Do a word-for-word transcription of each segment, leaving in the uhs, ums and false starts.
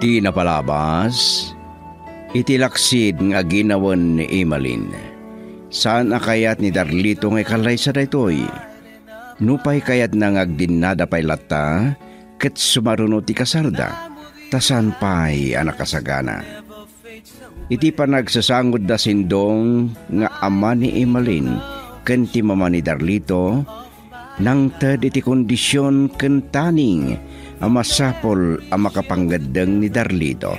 Iti napalabas, iti laksid nga aginawen ni Emalin, saan a kayat ni Darlito nga ikallaysa daytoy. Nupay kayatna nga agdinnada pay latta, ket sumaruno ti kasarda, ta saan pay a nakasagana. Iti panagsasangudda sindong nga ama ni Emalin ken ti mama ni Darlito, nangted iti kondision ken taning a masapul a makapangngeddeng ni Darlito.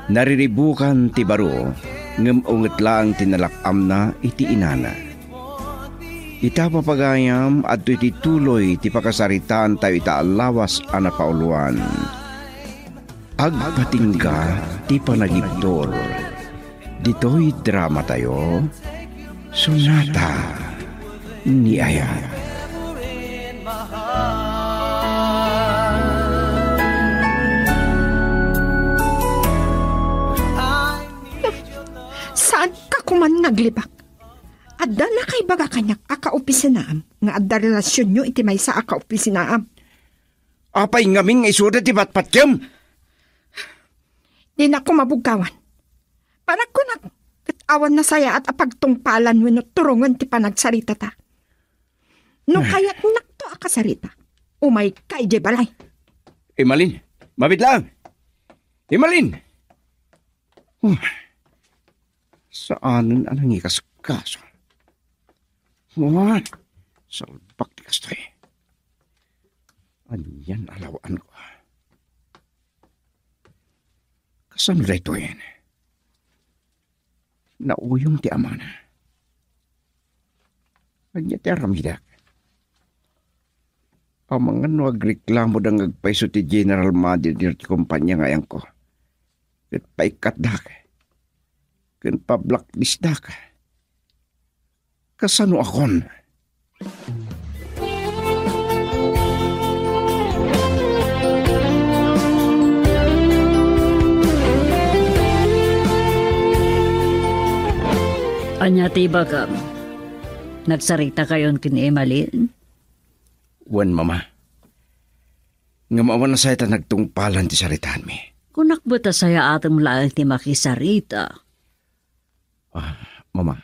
Nariribukan ti baro, ngem unget laeng ti nalak-amna iti inana. Ita, papagayam, adtoy ti tuloy ti pakasaritaantayo ita a lawas a napauluan. Agpatingga ti panagibtur. Ditoy dramatayo, Sonata ni Ayat. Saan ka kuman naglibak? Adda nakaibaga kaniak a kaopisinaam nga adda relasionyo iti maysa a kaopisinaam. Apay ngamin nga isuda ti patpatkem? Dinak mabuggawan. Panagkunak, ket awan nasayaat a pagtungpalan wenno turongen ti panagsaritata. No Ay. Kayatnakto a kasarita, umayka idiay balay. Emalin, mabit laeng. Emalin! Huh. Saanen a nangikaskaso. Huh. Salbak ti kastoy. Anian a lawaanko? Kasano daytoyen? Nauyong ti amana. Ania ti aramidek? Amangan no agreklamo da nga agpayso ti general manager ti kumpanya nga ayanko. Ket paikkatdak. Ken pablaklisdak. Kasano akon? Ania ti ibagam? Nagsarita kayon ken Emalin? Wen, Mama. Ngem awan a sayaat a nagtungpalan ti saritaanmi. Kunak met a sayaatem laeng ti makisarita. Ah, Mama.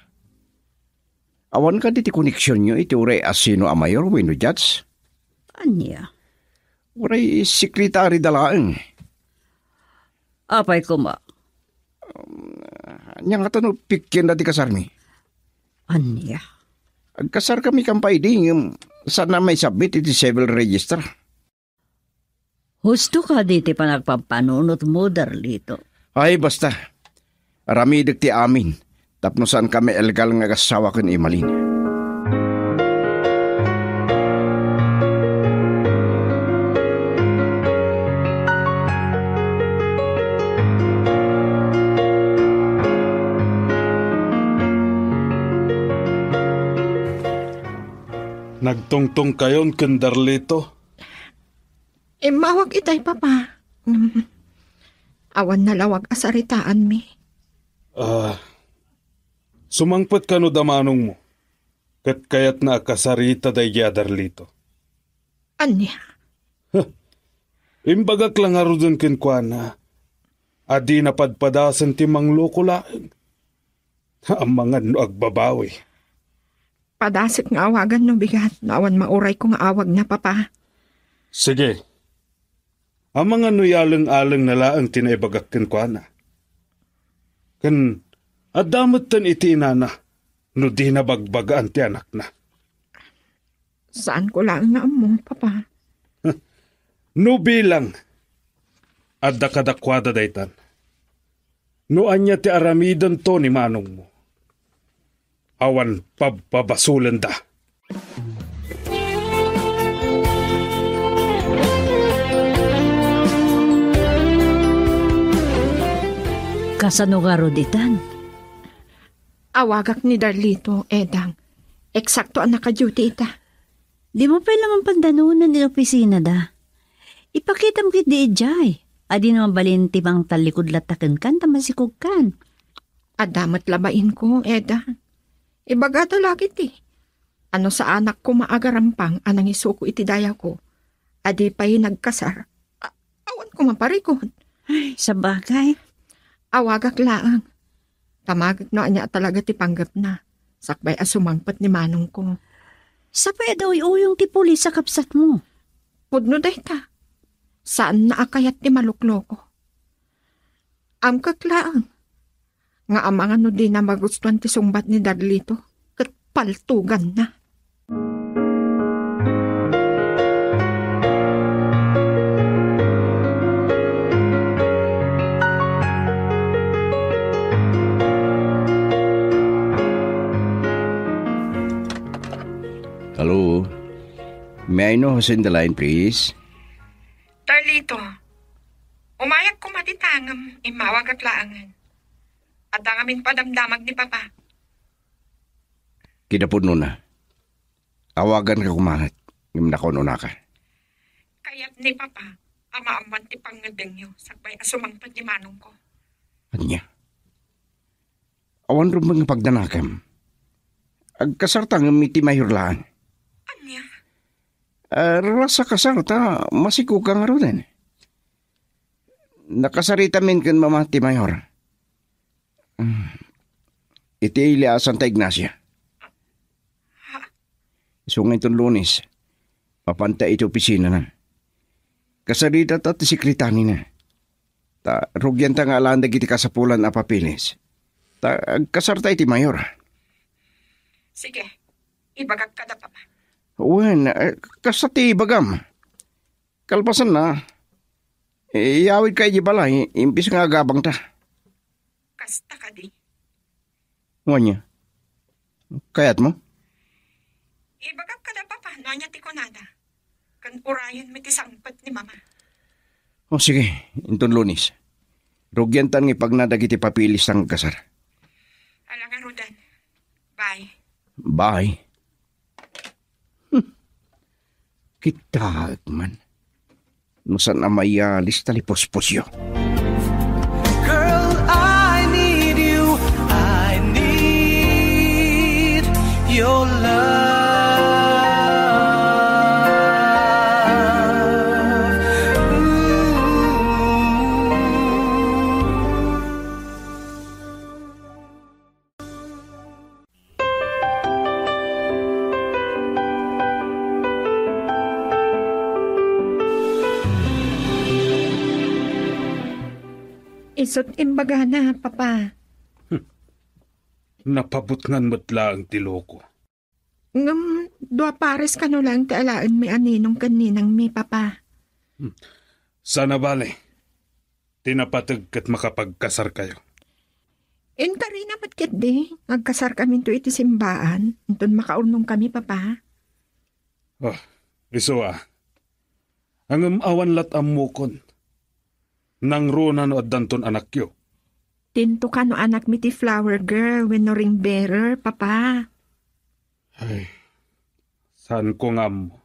Awan kadi ti koneksionyo iti uray asino a mayor wenno judge? Ania? Uray sekretary da laeng. Apay koma? Um, ania ngata no pikkienda ti kasarmi? Ania? Agkasarkami kan pay idi, ngem saan a maisubmit iti civil register. Husto kadi ti panagpampanunotmo, Darlito? Ay, basta. Aramidek ti amin tapno saankami illegal nga agassawa ken Emalin. Nagtungtong kayon ken Darlito? Immawag itay, Papa. Ngem awan nalawag a saritaanmi. Ah, sumangpet kano da manongmo, ket kayatna a kasarita daydi a Darlito. Ania? Huh, imbagak la ngaruden kenkuana a dina padpadasen ti mangloko laeng. Amangan no agbabawi. Padasek nga awagan no bigat no awan maurayko nga awagna, Papa. Sige. Amangan no yaleng-alengna laeng ti naibagak kenkuana. Ken adda metten iti inana no dina bagbagaan ti anakna. Saanko laeng nga ammo, Papa. No bilang, adda kadakuada daytan. No ania ti aramidento ni manongmo, awan pabpabasolenda. Kasano ngarud itan? Awagak ni Darlito, Edang. Eksakto a naka-duty ita. Dimo pay la mapan danonen iti opisinada. Ipakitam ketdi idiay. Adina mabalin ti mangtallikud latta kenka ta masikogkan. Adda met la bainko, Eda. Ibagada la ketdi. No saanak koma a garampang a nangisuko iti dayawko, a di pay nagkasar. A-, awan koma, parikot. Ay, sabagay. Awagak laeng. Tamagek no ania talaga ti panggepna, sakbay a sumangpet ni manongko. Sapay a daw uyong ti pulis a kabsatmo. Pudno dayta. Saanna a kayat ti malukloko. Amkek laeng nga amangan no dina magustuan ti sungbat ni Darlito ket paltuganna. Hello? May I know who's in the line, please? Darlito, umayak koma dita ngem immawagak laengen. Adda ngamin padamdamag ni Papa. Kinapudnona. Awaganka koma met, ngem nakaun-unaka. Kayat ni Papa a maammoan ti pangngeddengyo sakbay a sumangpet ni manongko. Ania? Awan rumbeng nga pagdanakam. Agkasarta ngem iti mayor laeng. Ania? Ah, ras a kasar ta masikoka ngaruden. Nakasaritamin ken mama ti mayor. Mm. Iti ili a Santa Ignacia. Isu nga inton Lunes, mapanta iti opisinana. Kasaritata ti sekretarina. Ta rugianta nga alaen dagiti kasapulan a papeles. Ta agkasarta iti mayor. Sige, ibagak kada, Papa. Wen, eh, kasta ti ibagam. Kalpasanna, iyawidka idiay balay, imbes nga agabangta. Kasta kadi? Wen ania? Kayatmo? Ibagak kada Papa no ania ti kunada. Ken urayenmi ti sangpet ni Mama. O sige, inton Lunes. Rugiantan nga ipagna dagiti papeles ta agkasar. Ala ngaruden. Bye. Bye. Hmm. Kitaek man. No saan a mayalis ta lipuspusyo. Girl, I need you. I need your love. Ooh. Isut' imbagana, Papa. Hmm. Napabutngan met laeng ti loko. Ngem dua pares kano laeng ti alaenmi a ninong ken ninangmi, Papa. Hmm. Sana bale. Ti napateg ket makapagkasarkayo. Inkarina met ketdi, agkasarkaminto iti simbaan, inton makaurnongkami, Papa. Oh, isu a. Ngem awan lat ammokon. Nangruna no addanton anakyo. Tinto kano anakmi ti flower girl wenno ring bearer, Papa. Ay, saanko nga ammo.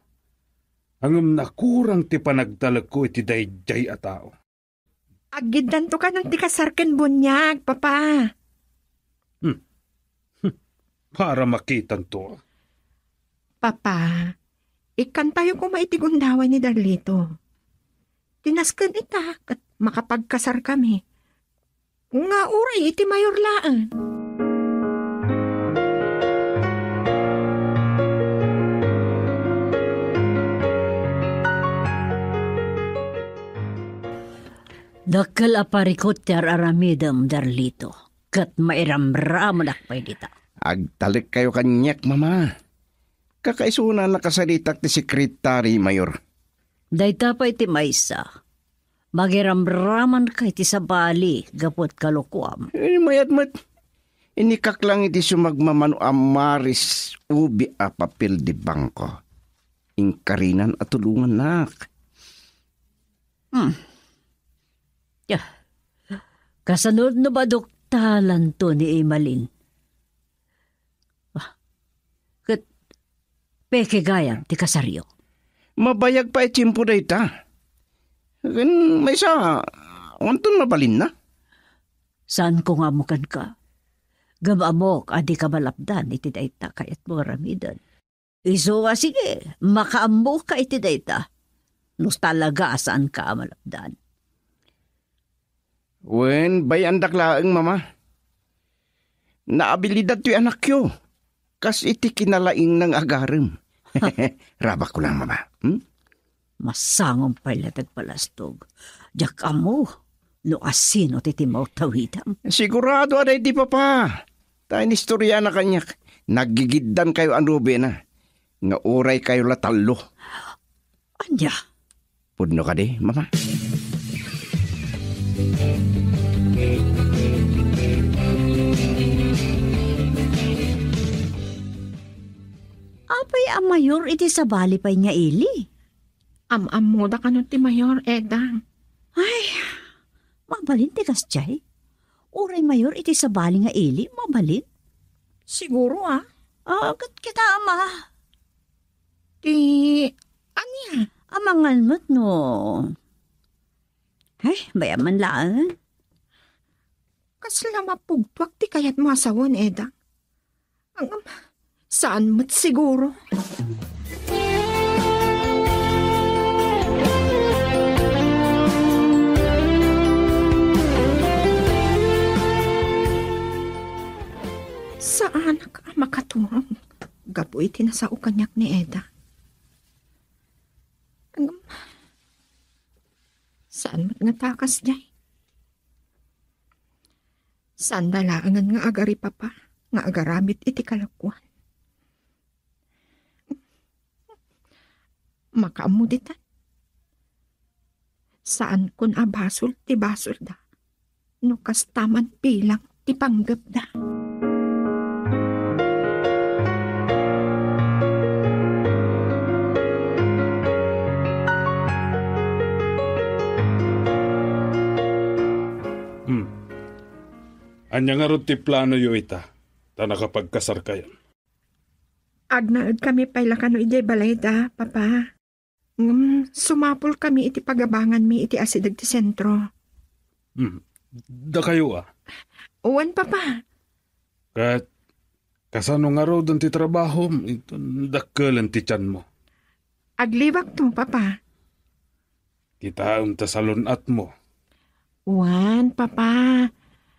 Ngem nakurang ti panagtalekko iti daydiay a tao. Aggiddanto kano ti kasar ken buniag, Papa. Hmm. Hmm. Para makitanto. Papa, ikkantayo koma iti gundaway ni Darlito. Ti nasken ita, ket makapagkasarkami. Nga uray iti mayor laeng. Dakkel a parikut ti ar-aramidem, Darlito, ket mairamramanak pay dita. Agtalekkayo kaniak, Mama. Kakaisuna a nakasaritak ti sekretari, Mayor. Dayta pay ti maysa. Magiramramanka iti sabali gapu iti kalokuam. Eh, mayat met. Inikak lang iti sumagmamano a Maris Ubi a papel de bangko. Inkarinan a tulongannak. Hmm. Ya. Kasano no maduktalanto ni Emalin? Ah, ket peke gayam ti kasaryo. Mabayag pay a tiempo dayta. Ken maysa, awanton mabalinna? Saanko nga ammo kenka. Ngem ammok a dika malapdan iti dayta kayatmo nga aramiden. Isu a sige, makaammoka iti dayta. No talaga a saanka a malapdan. Wen, bay-andak laeng, Mama. Naabilidad toy anakyo. Kas iti kinalaingna nga agarem. Rabakko lang, Mama. Hmm? Masangom pay la ti agpalastog. Diak ammo no asino ti timmawtawidem. Sigurado a daydi, Papa. Ta inistoriana kaniak. Naggigiddankayo a nobiana. Nga uraykayo la tallo. Ania? Pudno kadi, Mama? Apay a mayor iti sabali pay nga ili? Am-ammoda kano ti mayor, Edang. Ay, mabalin ti kasdiay? Uray mayor iti sabali nga ili, mabalin? Siguro, ah. Ah, ket kita, Ama. Ti ania? Amangan met no. Ay, bay-am man laeng. Kasla mapugtoak ti kayatmo a sawen, Edang. Ngem, saan met siguro. Saanak a makaturong gapu iti nasao kaniak ni Eda. Ngem, saan met ngata a kasdiay? Saanda laengen nga agaripapa nga agaramid iti kalakuan. Makaammo ditan. Saankon a basol ti basolda no kasta man bilang ti panggepda. Hmm. Ania ngarud ti planoyo ita, ta nakapagkasarkayon? Agnaedkami pay la kano idiay balayda, Papa. Ngem sumapulkami iti pagabanganmi iti asideg ti sentro. Hmm. Dakayo, a? Wen, Papa. Ket kasano ngaruden ti trabahom inton dakkelen ti tianmo? Aglibakto, Papa. Kitaem ta salun-atmo. Wen, Papa.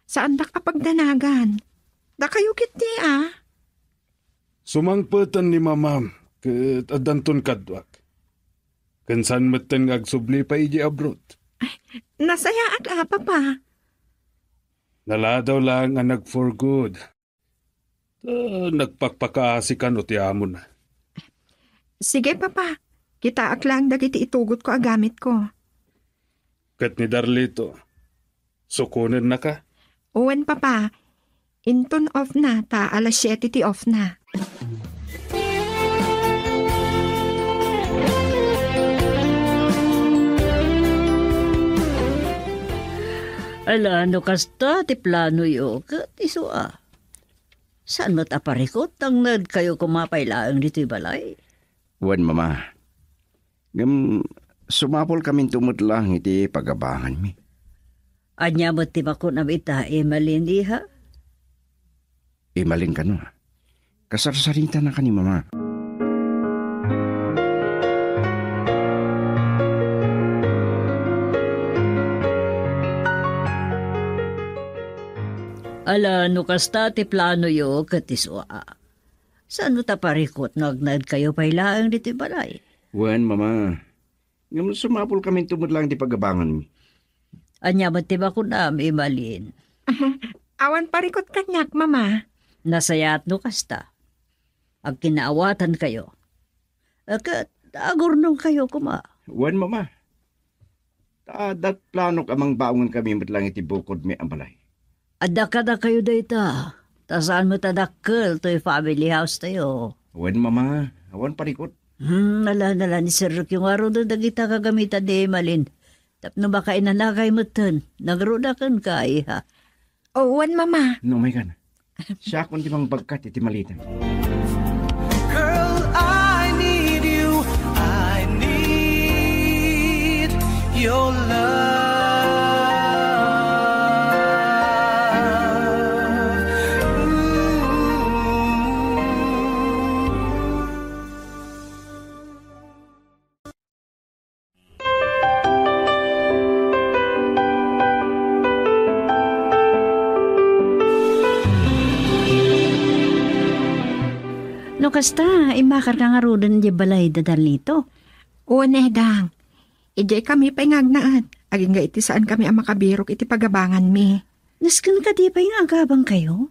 Saandak a pagdanagan. Dakayo ketdi, a? Sumangpeten ni Mamam ket addanton kaduak. Ken saan metten nga agsubli pay idiay abroad. Nasayaat a, Papa. Naladaw laeng a nag-for good. Ta nagpakpakaasi kano ti amona. Sige, Papa. Kitaak laeng dagiti itugotko a gamitko. Ket ni Darlito, sukonennaka? Wen, Papa. Inton off na, ta alas siete ti off na. Ala, no kasta ti planoyo, ket isu a. Saan met a parikut, agnaedkayo koma pay laeng ditoy balay? Wen, Mama. Ngem sumapulkaminto met laeng iti pagabanganmi. Ania met ti makunam ita, Emalin, iha? Emalin kano, a? Kasarsaritanaka ni Mama. Ala, no kasta ti planoyo, ket isu a. Saan met a parikut no agnaedkayo pay laeng ditoy balay? Wen, Mama. Ngem sumapulkaminto met laeng ti pagabanganmi. Ania met ti makunam, Emalin? Awan parikut kaniak, Mama. Nasayaat no kasta. Agkinaawatankayo. Ket agurnongkayo koma. Wen, Mama. Ta adda planok a mangbaongenkami met laeng iti bukodmi a balay. Adda kadakayo dayta, ta saan met a dakkel toy family house tayo. Wen, Mama, awan parikut. Hmm, ala, ala, iserrekyo ngaruden dagita gagamitan ni Emalin. Tapno makainanakay metten, nagruda kenka, iha. Wen, Mama. No, may kan. Siakon ti mangbagkat iti malita. Girl, I need you. I need your love. Ooh. Kasta, immakarka ngaruden idiay balay da Darlito? Wen, Edang. Idiay kami pay nga agnaed, agingga iti saankami a makabirok iti pagabanganmi. Nasken kadi pay nga agabangkayo?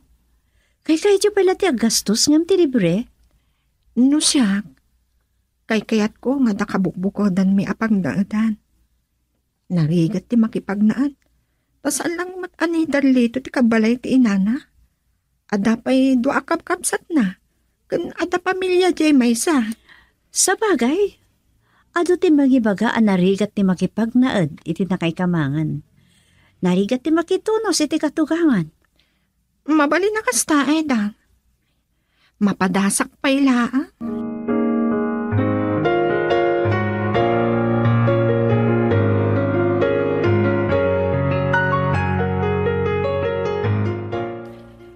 Kaykayatyo pay la ti aggastos ngem ti libre? No siak, kaykayatko nga adda kabukbukodanmi a pagnaedan. Narigat ti makipagnaed. Ta saan lang met a ni Darlito ti kabalay ti inana. Adda pay dua a kabkabsatna, ken adda pamilya diay maysa. Sabagay, adu ti mangibaga a narigat ti makipagnaed iti nakaikamangan. Narigat ti makitunos iti katugangan. Mabalin a kasta, Edang. Mapadasak pay laeng.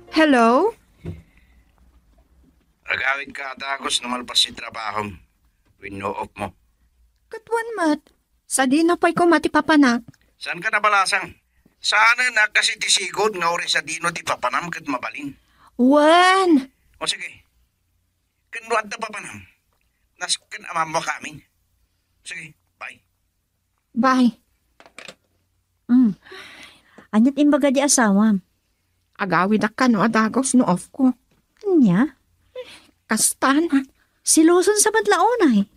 Hello? Agawidka a dagos no malpas ti trabahom wenno off mo. Ket wen met, sadino pay koma ti papanak? Saanka nabalasang? Saanen a kas iti sigud nga uray sadino ti papanam ket mabalin. Wen! O sige. Ken no adda papanam, nasken a mammuak amin. Sige, bye. Bye. Mm. Ania't imbaga di asawam? Agawidak kano a dagos no off ko. Ania? Kastana. Seloson sa met la unay.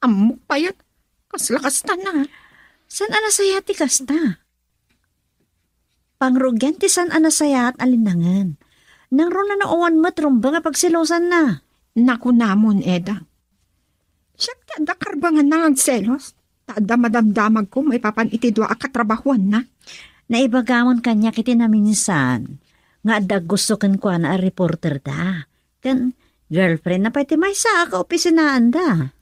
Ammok payat. Kasla kastana. Saan a nasayaat ti kasta? Pangrugian ti saan a nasayaat a linnangen. Nangruna no awan met rumbeng a pagselosanna. Nakunamon, Edang. Siak ti adda karbenganna nga agselos, ta adda madamdamagko maipapan iti dua a katrabahuanna. Naibagamon kaniak iti naminsan nga adda aggusto kenkuana a reporterda. Ken girlfriendna pay ti maysa a kaopisinaanda.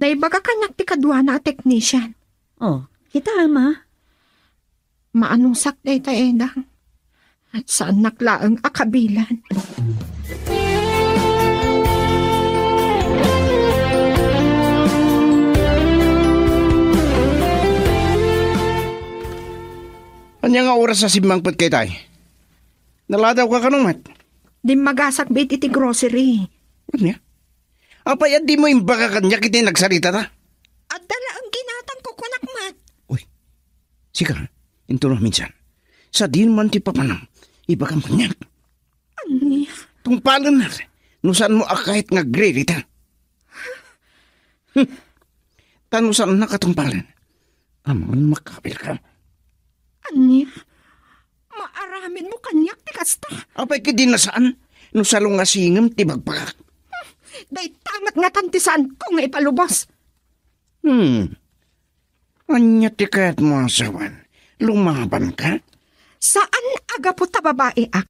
Naibaga kaniak ti kaduana a technician. Oh, kita, ma. Maanusak dayta, Edang. At saannak laeng a kabilan. Ania nga oras a simmangpetka itay? Naladawka kano met? Dimmagasak bet iti grocery. Ania? Apay a dimo imbaga kaniak iti nagsaritata? Adda laeng ginatangko, kunak met. Uy, sika, intono minsan. Sadin man ti papanam, ibagam kaniak. Ania? Tungpalennak, no saanmo a kayat nga agririta. Hmm. Ta no saannak a tungpalen, ammon makabilka. Ania? Maaramidmo kaniak ti kasta? Apay ket di nasaan no salungasingem ti bagbagak. Dayta met ngatan ti saanko nga ipalubos. Hmm. Ania ti kayatmo a sawen? Lumabanka? Saan a gapu ta babaeak.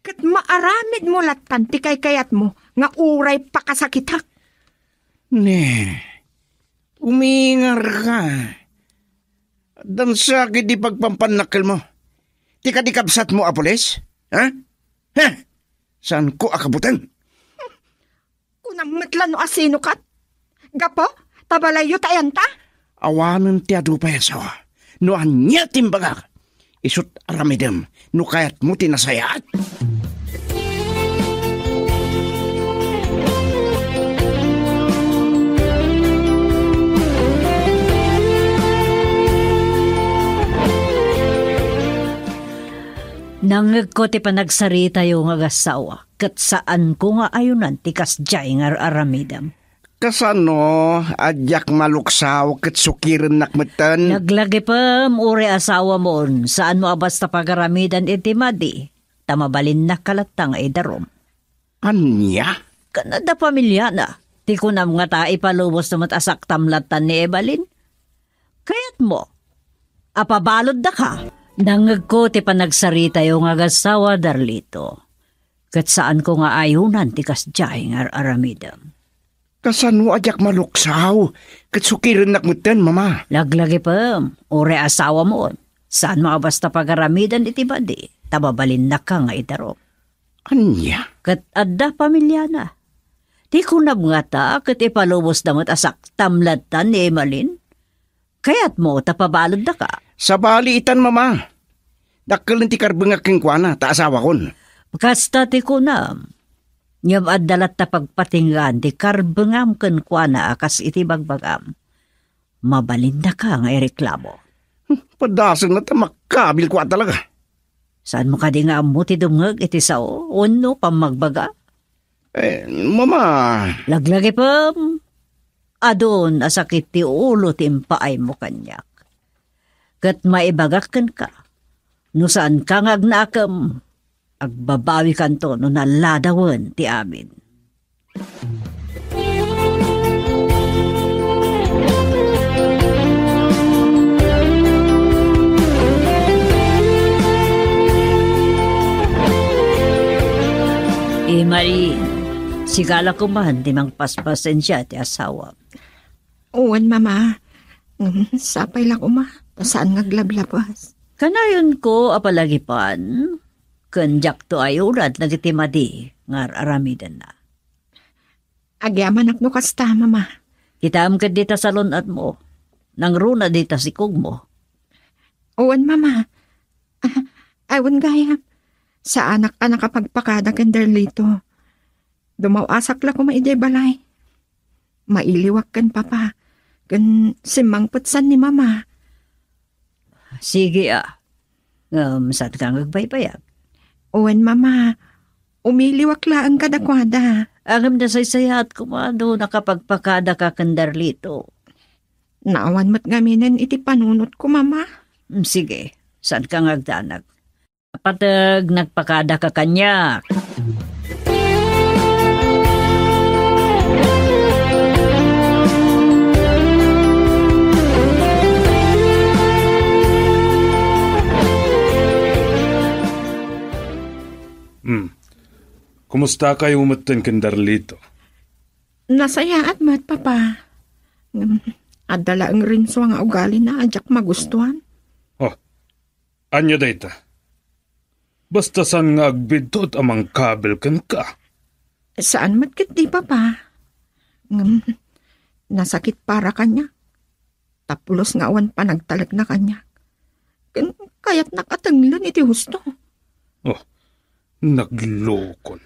Ket maaramidmo lattan ti kaykayatmo nga uray pakasakitak. Ne, umingarka. Dansa ket di pagpampannakkelmo. Ti kadi kabsatmo a pulis? Ha? Ha? Saanko a kabuteng? Kunam met la no asino kat? Gapu ta balayyo ta ayanta? Awanen ti adu pay a sao. No ania ti imbagak, isut' aramidem no kayatmo ti nasayaat. Nangngegko ti panagsaritayo nga agassawa. Ket saanko nga ayonan ti kasdiay nga ar-aramidem. Kasano a diak maluksaw ket sukirennak metten? Laglagipem, uray asawamon, saanmo a basta pagaramidan iti madi, ta mabalinnak ka latta nga idarum. Ania? Ken adda pamiliana. Ti kunam ngata ipalubos met a saktam latta ni Ebalin? Kayatmo a pabaluddaka? Nangngegko ti panagsaritayo nga agassawa, Darlito. Ket saanko nga ayonan ti kasdiay nga ar-aramidem. Kasano a diak maluksaw ket sukirennak metten, Mama? Laglagipem, uray asawamon. Saanmo a basta pagaramidan iti badi, ta mabalinnak ka nga idarum. Ania? Ket adda pamiliana. Ti kunam ngata ket ipalubosda met a saktam latta ni Emalin? Kayatmo ta pabaluddaka? Sabali itan, Mama. Dakkel ti karbengak kenkuana ta asawakon. Kasta ti kunam. Ngem adda latta pagpatinggaan ti karbengam kenkuana a kas iti bagbagam. Mabalinnaka nga ireklamo. Padasengna ta makabilko a talaga. Saanmo kadi nga ammo ti dumngeg iti sao wenno pammagbaga? Eh, Mama. Laglagipem, adun a sakit ti ulo ti impaaymo kaniak. Ket maibagak kenka, no saanka nga agnaakem, agbabawikanto no naladawen ti amin. Imarin, sigala kuman ti mangpaspasensia ti asawam. Wen, Mama. Ngem sapay la koma, ta saan nga aglablabas. Kanayonko a palagipan, ken diakto ayulad dagiti madi nga ar-aramidenna. Agyamanak no kasta, Mama. Kitaem ket dita salun-atmo. Nangruna dita sikogmo. Wen, Mama. Ah, ay, wen gayam. Saanak a nakapagpakada ken Darlito. Dumaw-asak la koma idiay balay. Mailiwak ken Papa, ken simmangpetsan ni Mama. Sige a. Ngem, saanka nga agbaybayag? Wen, Mama. Umiliwak laeng kadakuada. Ngem nasaysayaat koma no nakapagpakadaka ken Darlito. Naawan met ngaminen iti panunotko, Mama. Mm, sige. Saanka nga agdanag? Pateg, nagpakadaka kaniak. Hmm. Kumustakayo metten ken Darlito? Nasayaat met, Papa. Ngem, adda laeng Renzo nga ugalina a diak magustuan. Oh, ania dayta? Basta saan nga agbiddut a mangkabil kenka? Saan met ketdi, Papa. Ngem, nasakit para kaniak. Ta pulos nga awan panagtalekna kaniak. Ken kayatnak a tenglen iti husto. Oh, naglokon.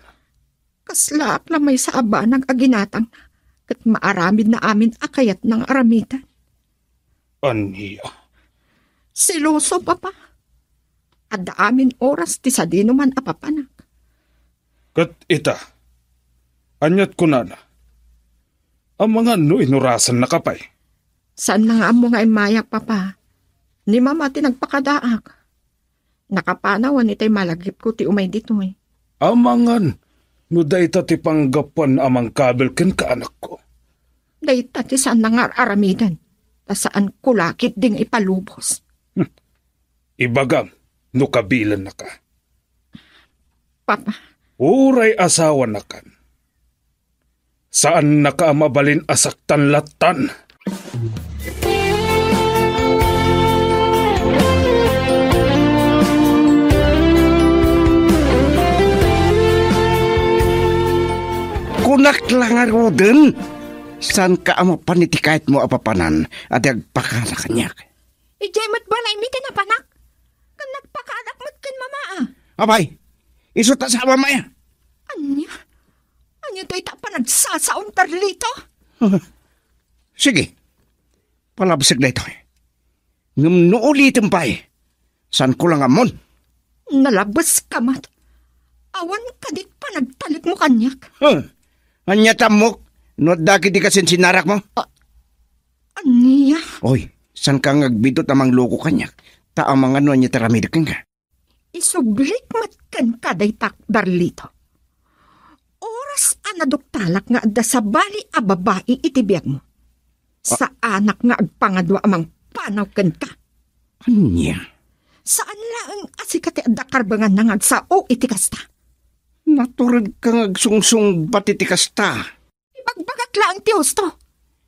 Kaslaak la maysa a banag a ginatangna, ket maaramidna amin a kayatna nga aramiden. Ania? Seloso, Papa. Adda amin oras ti sadinoman a papanak. Ket ita, aniat kunana? Amangan no inurasannaka pay? Saanna nga ammo nga immayak, Papa. Ni Mama ti nagpakadaak. Nakapanawan itay malagipko ti umay ditoy. Amangan no dayta ti panggapuan a mangkabil kenka, anakko. Dayta ti saanna nga ar-aramiden, ta saanko la ketdi nga ipalubos. Hmm. Ibagam no kabilennaka. Papa. Uray asawanakan. Saannaka a mabalin a saktan lattan. Kunak la ngaruden, saanka a mapan iti kayatmo a papanan a di agpakada kaniak? Idiay met balaymi ti napanak. Ken nagpakaadak met ken Mama a. Apay, isu ta sa Mama aya. Ania? Ania dayta a panagsasaon, Darlito? Sige, palabsek daytoy. Ngem no ulitem pay, saanko la nga ammon. Nalabeska met. Awan kadi panagtalekmo kaniak. Huh. Ania ti ammok no adda ketdi kasinsinnarakmo? A-, Ania? Oy, saanka nga agbiddut a mangloko kaniak, ta amangan no ania ti aramidek kenka. Isublik met kenka dayta, Darlito. Oras a naduktalak nga adda sabali a babai iti biagmo. Ah. Saanak nga agpangadua a mangpanaw kenka. Ania? Saan laeng a sika ti adda karbenganna nga agsao iti kasta. Naturedka nga agsungsungbat iti kasta. Ibagbagak laeng ti husto.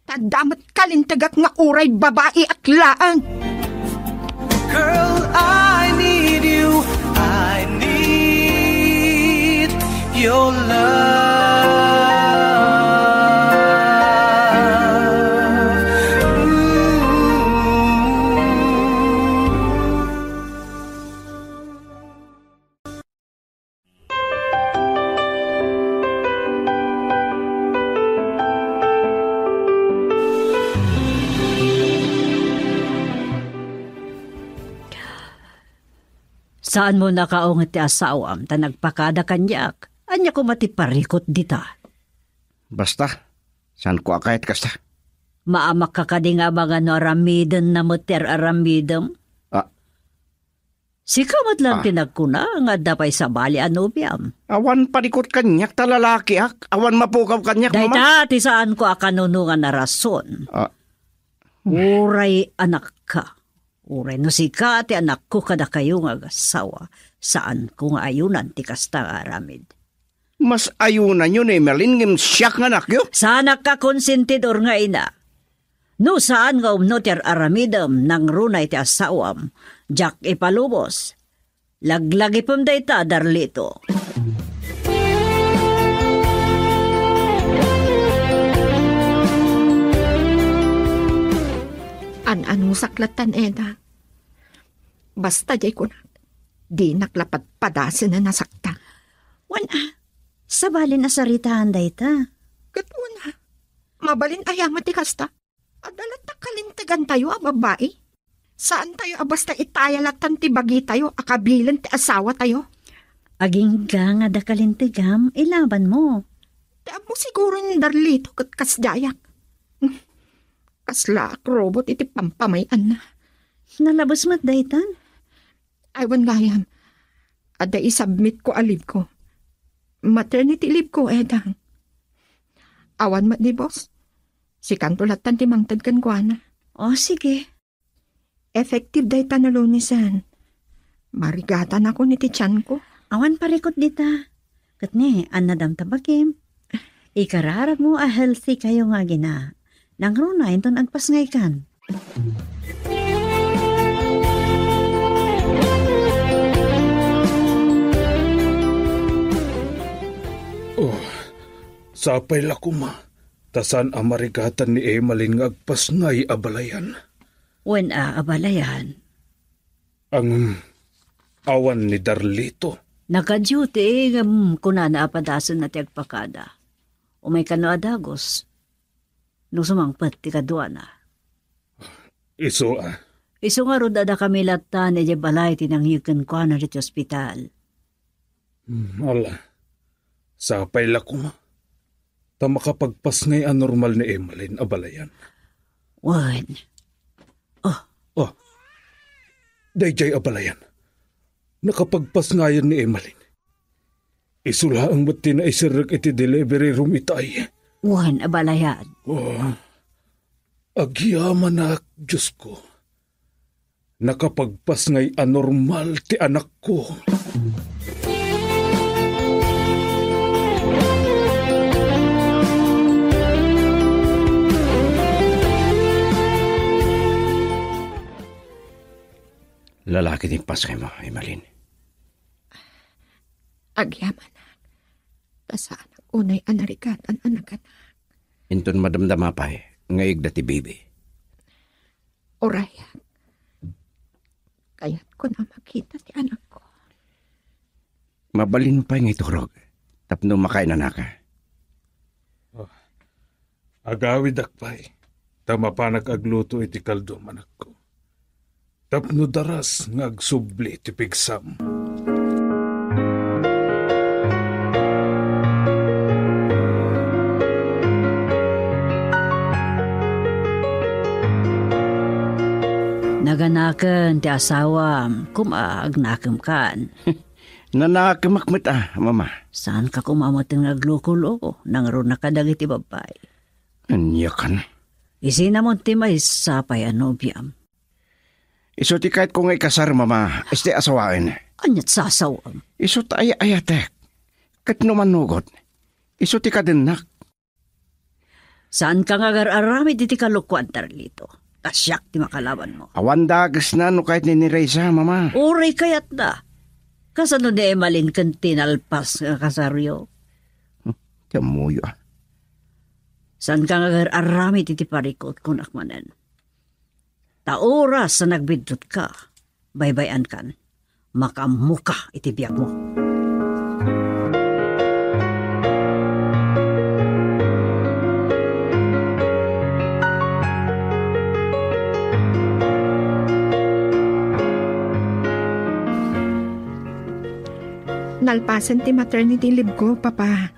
Ta adda met kalintegak nga uray babaiak laeng. Girl, I need you. I need your love. Ooh. Saanmo nakaunget ti asawam ta nagpakada kaniak. Ania koma ti parikut dita? Basta, saanko a kayat kasta. Maamakka kadi nga amangan no aramidenna met ti ar-aramidem? Ah. Sika met lang Ah. ti nagkuna nga adda pay sabali a nobiam. Awan parikut kaniak ta lalakiak. Awan mapukaw kaniak, Mama. Dayta ti saanko a kanunongan a rason. Ah. Uray anakka. Uray no sika ti anakko kadakayo nga agasawa, saanko nga ayunan ti kasta nga aramid. Mas ayunanyo ni Emeline ngem siak nga anakyo? Saanak a konsentidor nga ina. No saan nga umno ti ar-aramidem, nangruna iti asawam, diak ipalubos. Laglagipem dayta, Darlito. An-anusak lattan, Eda. Basta diay kunak, dinak la padpadasen a nasaktan. Wen a, sabalin a saritaan dayta. Ket wen a, mabalin aya met ti kasta? Adda latta kalintegantayo a babbai. Saantayo a basta itaya lattan ti bagitayo a kabilen ti asawatayo. Agingga nga adda kalintegam, ilabanmo. Ti ammo siguro ni Darlito ket kasdiayak. Kasla ak robot iti pampamay-anna. Nalabes met daytan. Ay, wen gayam. Adda isubmitko a leave ko. Maternity leave ko, Edang. Awan met di boss. Sikanto lattan ti mangted kenkuana. O, sige. Effective dayta no Lunesen. Marigatanakon iti tianko. Awan parikut dita. Ket ni, annadam ta bakim. Ikararagmo a healthy kayo nga agina. Nangruna inton agpasngaykan. Oh, sapay la koma, ta saan a marigatan ni Emeline nga agpasngay a balayan. Wen a, abalayan. Ang awan ni Darlito. Naka-duty, ngem kunana a padasenna ti agpakada. Umay kano a dagus, no sumangpet ti kaduana. Isu a. Isu ngarud a dakami latta idiay balay ti nangyeg kenkuana iti ospital. Hmm, ala. Sapay la koma. Ta makapagpasngay a normal ni Emeline a balayan. Wen. Oh. Oh. Daydiay a balayan. Nakapagpasngayan ni Emeline. Isu laeng met ti naiserrek iti delivery room itay. Wen a balayan. Oh. Agyamanak, Diosko. Nakapagpasngay a normal ti anakko. Lalaki ti impasngaymo, Emeline. Agyamanak. Ta saanak unay a narigatan a naganak. Inton madamdama pay nga igda ti baby. Uray, kayatkon a makita ti anakko. Mabalin pay nga iturog tapno makainanaka. Oh, agawidak pay, ta mapanak agluto iti kaldom, anakko. Tapno daras nga agsubli ti pigsam. Naganaken ti asawam, koma agnakemkan. Nanakemak met a, Mama. Saanka koma met nga agluko-luko, nangruna kadagiti babbai. Ania kan? Isinamon ti maysa pay a nobiam. Isu ti kayatko nga ikasar, Mama, isu ti asawaen. Aniat sasawam? Isu ti ay-ayatek. Ket no manugot, isu ti kadennak. Saanka nga agar-aramid iti kalokuan, Darlito. Ta siak ti makalabanmo. Awan dagesna no kayat ni Nerissa, Mama. Uray kayatna. Kasano ni Emeline ken ti nalpas nga kasaryo? Hmm, ti ammoyo, ah. Saanka nga agar-aramid iti parikut, kunak manen. Ta oras a nagbiddutka, baybay-ankan, makaammoka iti biagmo. Nalpasen ti maternity leave ko, Papa.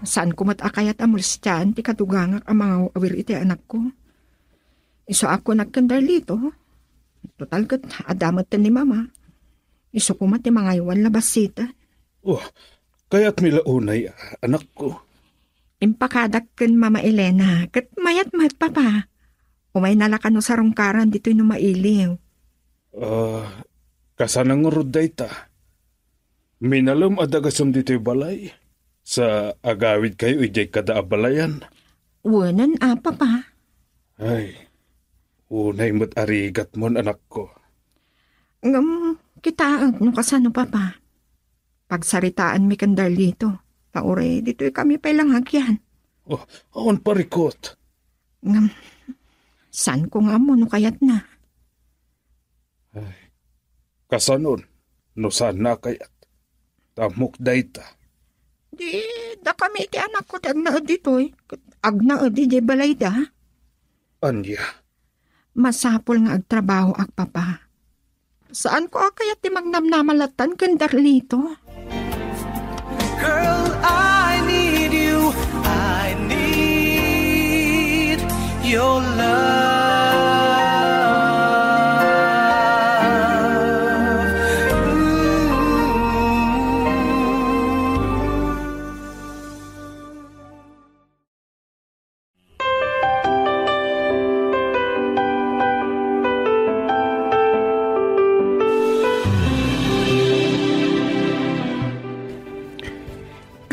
Saanko met a kayat a molestiaan ti kadugangak a mangaw-awir iti anakko. Isu a kunak ken Darlito, total ket adda metten ni Mama. Isu koma ti mangaywan la bassit. Oh, kayatmi la unay, anakko. Impakadak ken Mama Elena, ket mayat met, Papa. Umayna la kano sarungkaran ditoy no mailiw. Ah, kasano ngarud dayta? Minalem a dagasem ditoy balay, sa agawidkayo idiay kada a balayan. Wen a, Papa. Ay, unay met a rigatmon, anakko. Ngem, kitaek no kasano, Papa. Pagsaritaanmi ken Darlito, ta uray ditoy kami pay la nga agyan. Oh, awan parikot. Ngem, saanko nga ammo no kayatna. Ay, kasanon, no saanna a kayat? Ta ammok dayta. Di, dakami iti anakko ti agnaed ditoy. Ket agnaed idiay balayda. Ania? Masapul nga agtrabahoak, Papa. Saanko a kayat ti magnamnama lattan ken Darlito. Girl, I need you. I need your love. Ooh.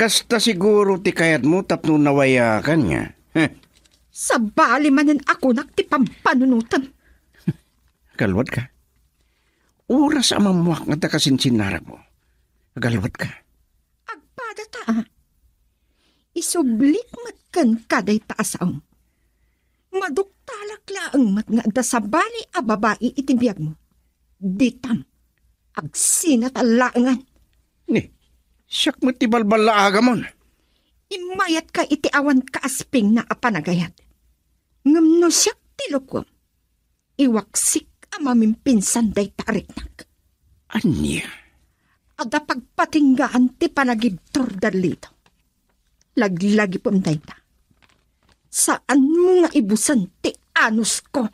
Kasta siguro ti kayatmo tapno nawayakan nga. Heh. Sabali manen a kunak ti pampanunotem. Kalwat ka. Oras a mammuak nga adda kasinsinnarakmo. Agalwat ka. Agpada ta, a. Isublik met kenka dayta a saom. Maduktalak laeng met nga adda sabali a babai iti biagmo. Ditam, agsinata laengen. Ni, siak met ti balballaagamon. Immayatka iti awan kaaspingna a panagayat. Ngem no siak ti lukuem, iwaksik a mamimpinsan dayta a riknak. Ania? Adda pagpatinggaan ti panagibtur, Darlito. Laglagipem dayta. Saanmo nga ibusen ti anusko.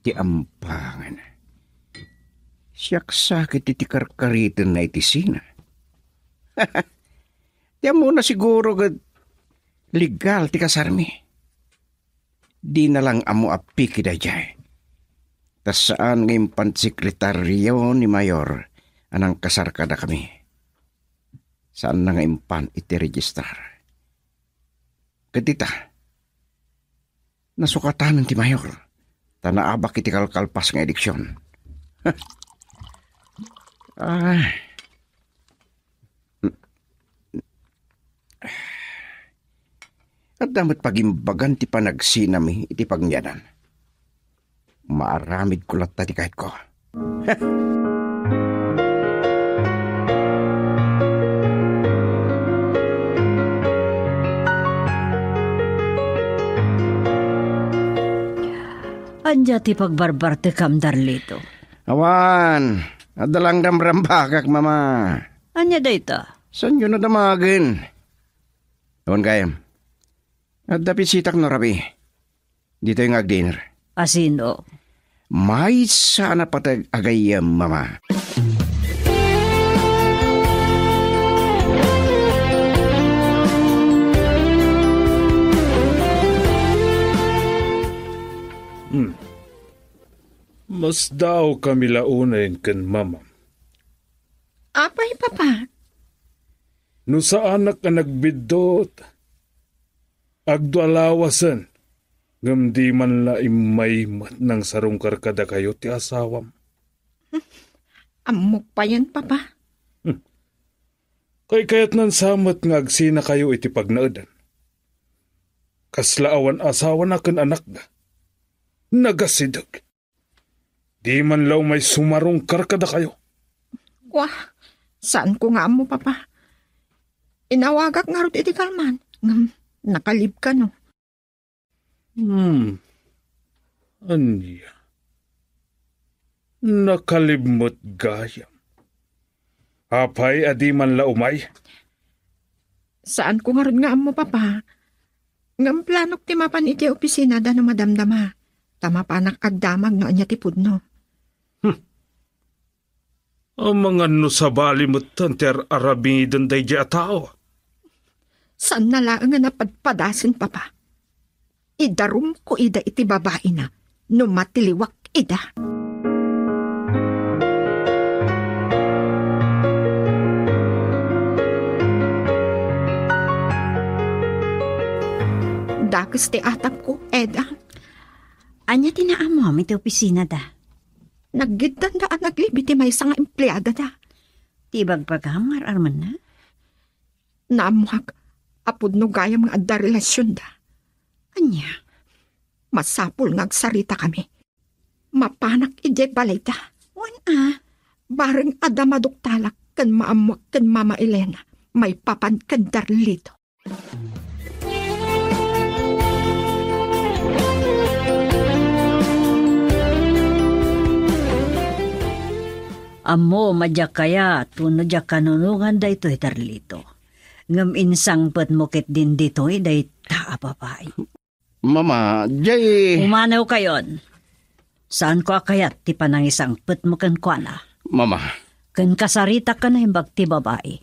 Ti ampangan. Siak sakit iti karkaritenna iti sina. Ti ammona siguro ket legal ti kasarmi. Dina lang ammo a piki daydiay. Ta saan nga impan ti sekretario ni Mayor a nangkasar kadakami. Saanna nga impan iti registrar. Ket ita, nasukatanen ti Mayor, ta naabak iti kalkalpas nga eleksion. Ah. Adda met pagimbagan ti panagsinami iti pagniadan. Maaramidko latta ti kayatko. Ania ti pagbarbartekam, Darlito? Awan, adda lang ramrambakak, Mama. Ania dayta? Saanyo na damagen? Awan gayam. Adda bisitak no rabii. Ditoy nga agdinner. Asino? Maysa a napateg a gayyem, Mama. Hmm. Masdaawkami la unayen ken Mama. Apay, Papa? No saanak a nagbiddut, agdualawasen, ngem di man la immay met nangsarungkar kadakayo ti asawam. Ammok payen, Papa. Hmm. Kaykayatnan sa met nga agsinakayo iti pagnaedan. Kasla awan asawana ken anakda. Nagasideg. Di man la umay sumarungkar kadakayo. Wa, saanko nga ammo, Papa. Inawagak ngarud iti kalman, ngem nakalib kano. Hmm. Ania? Nakalib met gayam. Apay a di man la umay? Saanko ngarud nga ammo, Papa. Ngem planok ti mapan iti opisina da no madamdama. Ta mapanak agdamag no ania ti pudno. Hmm. Amangan no sabali metten ti ar-aramiden daydiay a tao. Saanna laeng a napadpadasen, Papa. Idarumko ida iti babaina no matiliwak ida. Dakes ti atapko, Eda. Ania ti naamuam iti opisinada? Naggiddanda a naglib iti maysa nga empleadada. Ti ibagbagam nga ar-armenna? Naammoak a pudno gayam nga adda relasionda. Ania? Masapul nga agsaritakami. Mapanak idiay balayda. Wen a? Bareng adda maduktalak ken maammoak ken Mama Elena maipapan ken Darlito. Ammom a diak kayat wenno diak kanunongan daytoy, Darlito. Ngem insangpetmo ketdin ditoy dayta a babai. Mama, jay... Umanawkayon. Saanko a kayat ti panangisangpetmo kenkuana. Mama. Ken kasaritak a naimbag ti babai.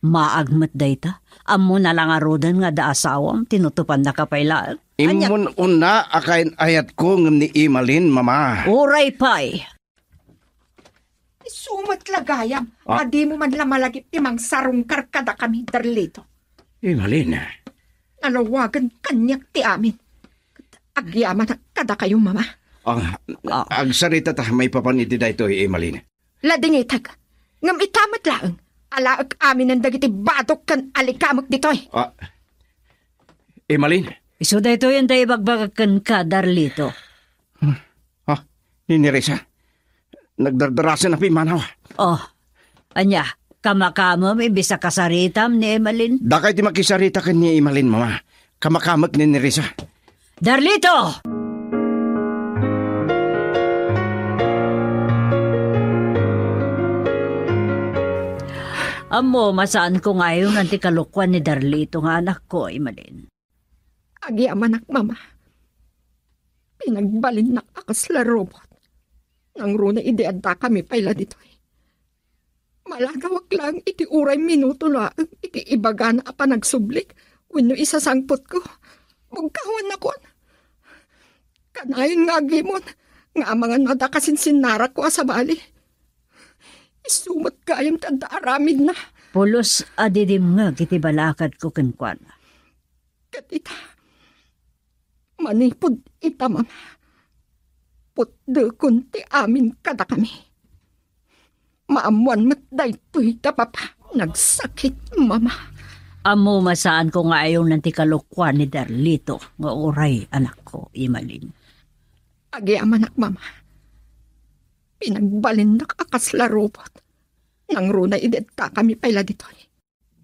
Maag met dayta. Ammona la ngaruden nga adda asawam, tinutupannaka pay laeng. Ania? Immon unna a kain-ayatko ngem ni Emalin, Mama. Uray pay. Isu met la gayam, ah, a dimo man la malagip ti mangsarungkar kadakami, Darlito. Emalin. Nalawagen kaniak ti amin. Agyamanak kadakayo, Mama. Ah, ah, agsaritata maipapan iti daytoy, Emalin. Ladingitek. Ngem ita met laeng, alaek aminen dagiti badok ken alikamek ditoy. Ah, Emalin. Isu daytoy anda ibagbagak kenka, Darlito. Ah, ni Nerissa. Nagdardarasen a pimmanaw. Oh, ania, kamakamem imbes a kasaritam ni Emalin? Dakay ti makisarita ken ni Emalin, Mama. Kamakamek ni Nerissa. Darlito! Ammom a saanko nga ayonan ti kalokuan ni Darlito nga anakko, Emalin. Agyamanak, Mama. Pinagbalinnak a kasla robot. Nangruna idi addakami pay la ditoy. Maladawak laeng iti uray minuto laeng iti ibagana a panagsublik wenno isasangpetko. Bugkawannakon. Kanayon nga agimon nga amangan no adda kasinsinnarakko a sabali. Isu met gayam ti adda aramidna. Pulos a didimngeg iti balakadko kenkuana. Ket ita, manipud ita, Mama, putdekon ti amin kadakami. Maammoan met daytoy da Papa. Nagsakit, Mama. Ammom a saanko nga ayonan ti kalokuan ni Darlito nga uray anakko, Emalin. Agyamanak, Mama. Pinagbalinnak a kasla robot. Nangruna idi addakami pay la ditoy.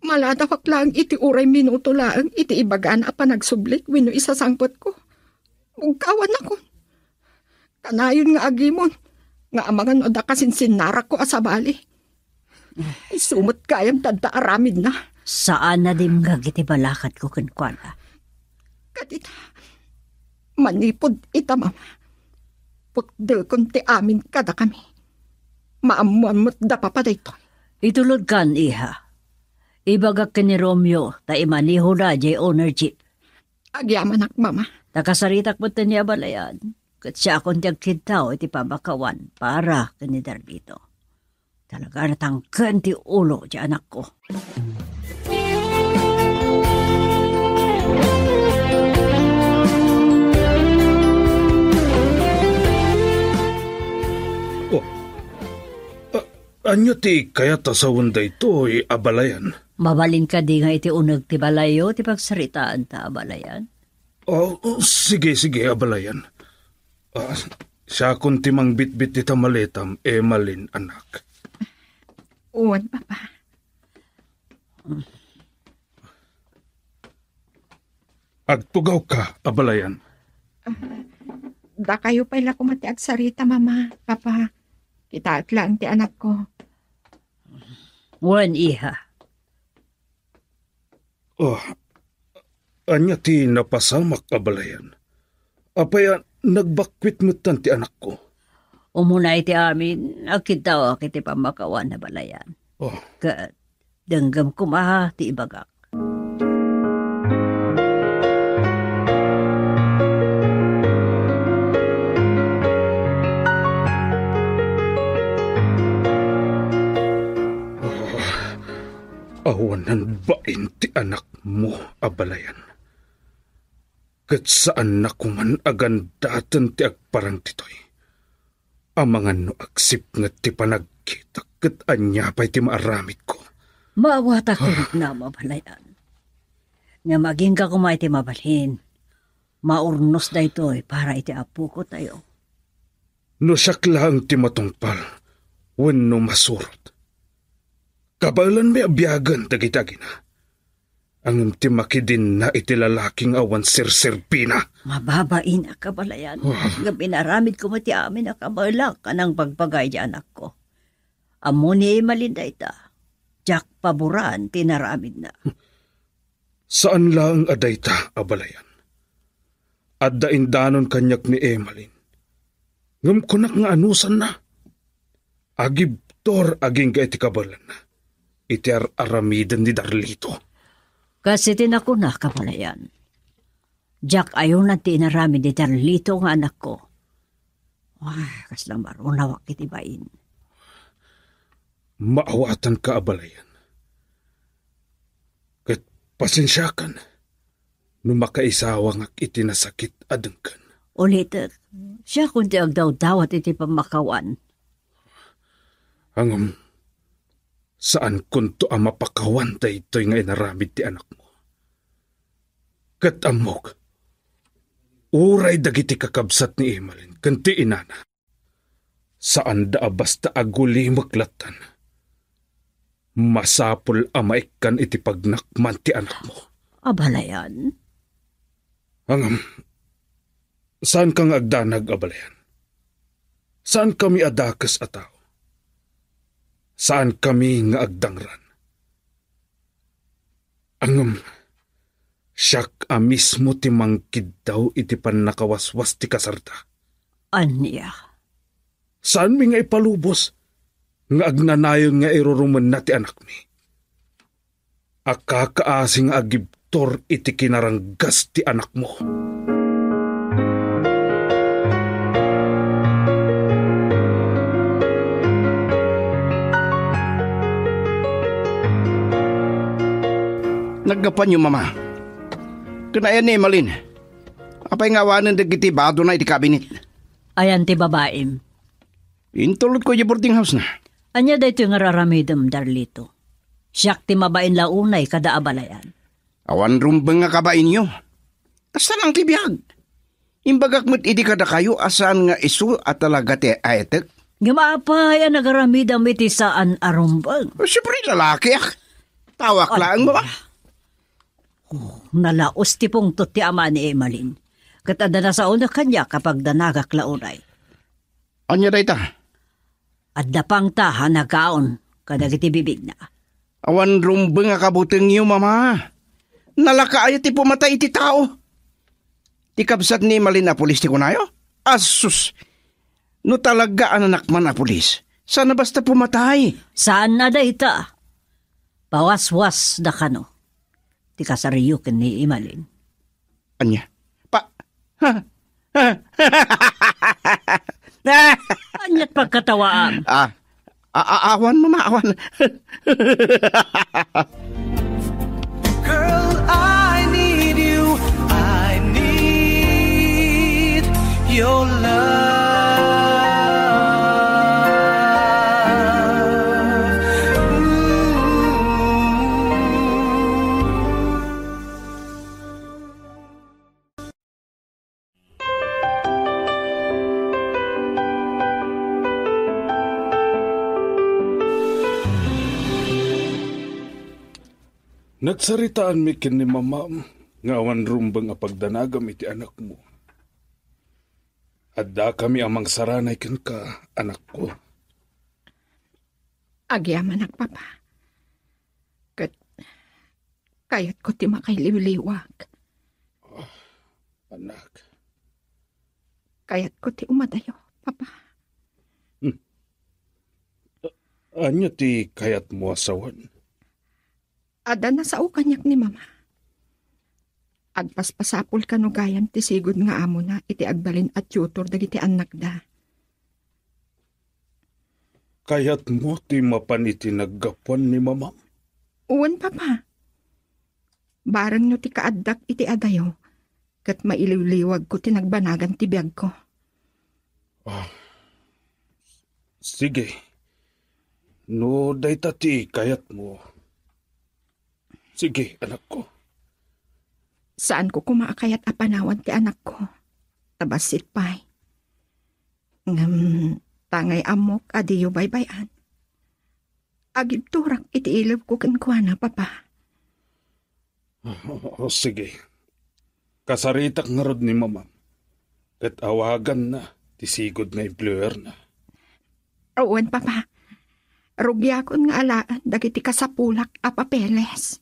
Maladawak laeng iti uray minuto laeng iti ibagana a panagsublik wenno isasangpetko. Bugkawannakon. Kanayon nga agimon nga amangan no adda kasinsinnarakko a sabali. Isu met gayam ti adda aramidna. Saan a dimngeg iti balakadko kenkuana. Ket ita, manipud ita, Mama, putdekon ti amin kadakami. Maammoan met da Papa daytoy. Itulodkan, iha. Ibagak ken ni Romeo ta imanehona diay owner jeep. Agyamanak, Mama. Ta kasaritak met ni abalayan. Ket siakon ti agkiddaw iti pamakawan para ken ni Darlito. Talaga natangken ti ulo ti anakko. Oh. A-, ania ti kayat a sawen daytoy, abalayan? Mabalin kadi nga iti uneg ti balayyo ti pagsaritaanta, abalayan? Oh, oh, sige, sige, abalayan. Ah, Siakon ti mangbitbit dita maletam, Emalin, anak. Wen, Papa. Agtugawka, abalayan. Ah, dakayo pay la koma ti agsarita, Mama, Papa. Kitaek laeng ti anakko. Wen, iha. Oh, ania ti napasamak, abalayan? Apay a nagbakwit metten ti anakko? Umuna iti amin, agkiddawak iti pammakawan, abalayan. Oh. Ket denggem koma ti ibagak. Oh. Awanan bain ti anakmo, abalayan. Ket saanna koman a gandaten ti agparang ditoy. Amangan no agsipnget ti panagkitak ket ania pay ti maaramidko. Maawatak kenka, abalayan. Ngem agingga koma iti mabalin. Maurnos daytoy para iti apokotayo. No siak laeng ti matungpal wenno masurot, kabaelanmi a biagen dagiti agina. Ngem ti makidinna iti lalaki nga awan serserbina. Mababainak, abalayan. Ah. Ngem inaramidko met ti amin a kabaelak a nangbagbaga iti anakko. Ammo ni Emalin dayta. Diak paboran ti inaramidna. Saan laeng a dayta, abalayan. Adda indanon kaniak ni Emalin. Ngem kunak nga anusanna. Agibtur agingga iti kabaelanna iti ar-aramiden ni Darlito. Kas iti nakunak, abalayan. Diak ayonan ti inaramid ni Darlito nga anakko. Ah, kasla marunawak iti bain. Maawatanka, abalayan. Ket pasensiakan no makaisawangak iti nasakit a denggen. Ulitek, siakon ti agdawdawat iti pammakawan. Ngem, saankonto a mapakawan daytoy nga inaramid ti anakmo. Ket ammok, uray dagiti kakabsat ni Emalin ken ti inana, saanda a basta agulimek lattan. Masapul a maikkan iti pagnakman ti anakmo. Abalayan? Ngem, saanka nga agdanag, abalayan. Saankami a dakes a tao. Saankami nga agdangran. Ngem, siak a mismo ti mangkiddaw iti pannakawaswas ti kasarda. Ania? Saanmi nga ipalubos nga agnanayon nga irurumenna ti anakmi. Akakaasi nga agibtur iti kinaranggas ti anakmo. Naggapuanyo, Mama. Ken ayan ni Emalin? Apay nga awanen dagiti badona iti kabinet? Ayan ti babaim? Intulodko idiay boarding house-na. Ania daytoy nga ar-aramidem, Darlito? Siak ti mabain la unay kada abalayan. Awan rumbeng nga kabainyo. Kasta laeng ti biag. Imbagak met idi kadakayo a saan nga isu a talaga ti aetek. Ngem apay a nagaramidam iti saan a rumbeng? Siempre, lalakiak. Tawak laeng, Mama. Oh, nalaos ti pungtot ti ama ni Emalin. Ket adda nasaona kaniak a pagdanagak la unay. Ania dayta? Adda pangta a nagaon kadagiti bibigna. Awan rumbeng a kabutengyo, Mama. Nalaka aya ti pumatay iti tao? Ti kabsat ni Emalin a pulis ti kunayo? Asus! No talaga a nanakman a pulis, saan a basta pumatay. Saan a dayta. Pawaswasda kano ti kasariyo ken ni Emalin. Ania? Pa-, ha? Ha? Ania't pagkatawaam? Ah, a-, a-, awan, Mama, awan. Girl, I need you. I need your love. Ooh. Nagsaritaanmi ken ni Mamam nga awan rumbeng a pagdanagam iti anakmo. Addakami a mangsaranay kenka, anakko. Agyamanak, Papa. Ket kayatko ti makailiwliwag. Anak. Kayatko ti umadayo, Papa. Hmm. A-, ania ti kayatmo a sawen? Adda nasao kaniak ni Mama. Agpaspasapul kano gayam ti sigud nga amona iti agbalin a tutor dagiti annakda. Kayatmo ti mapan iti naggapuan ni Mamam? Wen, Papa. Bareng no ti kaaddak iti adayo, ket mailiwliwagko ti nagbanagan ti biagko. Ah, sige. No dayta ti kayatmo, sige, anakko. Saanko koma a kayat a panawan ti anakko. Ta bassit pay. Ngem, tangay ammok a diyo baybay-an. Agibturak iti ilibko kenkuana, Papa. O, sige. Kasaritak ngarud ni Mamam. Ket awaganna ti sigud nga employerna. Wen, Papa. Rugiakon nga alaen dagiti kasapulak a papeles.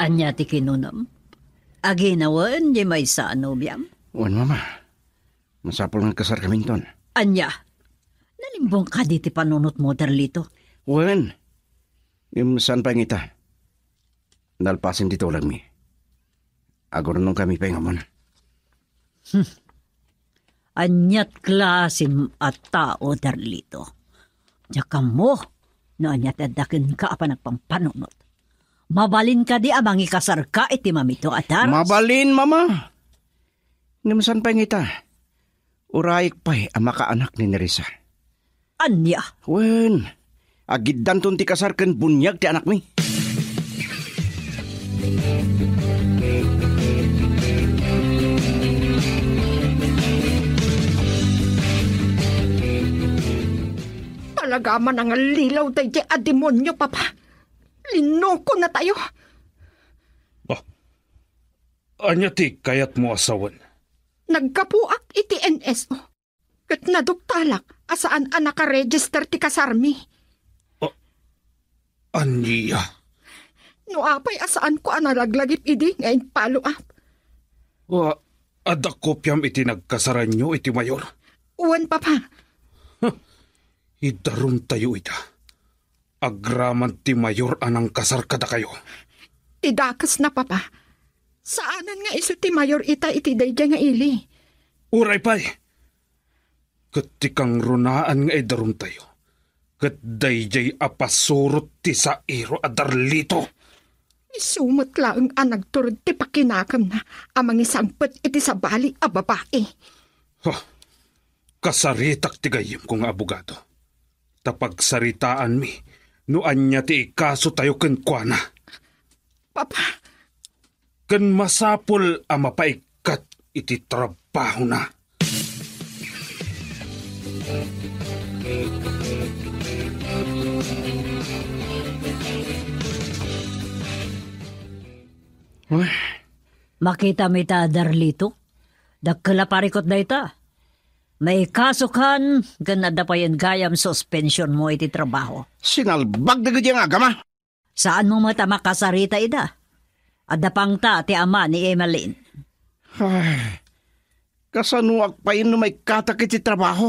Ania ti kinunam? Aginawen di maysa a nobiam? Wen, Mama. Masapul nga kasarkaminton. Ania? Nalimbong kadi ti panunotmo, Darlito? Wen. Ngem saan pay nga ita. Nalpasen ti tulagmi. Agurnonkami pay nga umuna. Hmm. Aniat klasim a tao, Darlito? Diak ammo no ania ti adda kenka a panagpampanunot. Mabalin kadi a mangikasarka iti mamito a daras? Mabalin, Mama. Ngem saan pay nga ita. Urayek pay a makaanak ni Nerissa. Ania? Wen, agiddanton ti kasar ken buniag ti anakmi. Talaga a manangallilaw daydiay a demonio, Papa. Linukonatayo. Ah, ania ti kayatmo a sawen? Naggapuak iti N S O. Ket naduktalak a saan a nakaregister ti kasarmi. A-, ania? No apay a saanko a nalaglagip idi nga in-follow up? Wa, adda kopiam iti nagkasaranyo iti mayor? Wen, Papa. Huh, idarumtayo ida. Agraman ti mayor a nangkasar kadakayo. Ti dakesna, Papa. Saanen nga isu ti mayor ita iti daydiay nga ili. Uray pay. Ket ti kangrunaan nga idarumtayo, ket daydiay a pasurot ti sairo a Darlito. Isu met laeng a nagturod ti pakinakemna a mangisangpet iti sabali a babai. Huh. Kasaritak ti gayyemko nga abogado. Ta pagsaritaanmi no ania ti ikasotayo kenkuana. Papa. Ken masapul a mapaikkat iti trabahona. Uy. Makitam ita, Darlito. Dakkel a parikut dayta. Maikasokan ken adda payen gayam suspensionmo iti trabaho. Sinalbag dagiti nga agama. Saanmo met a makasarita ida. Adda pangta ti ama ni Emeline. Ay, kasanoak pay no maikkatak iti trabaho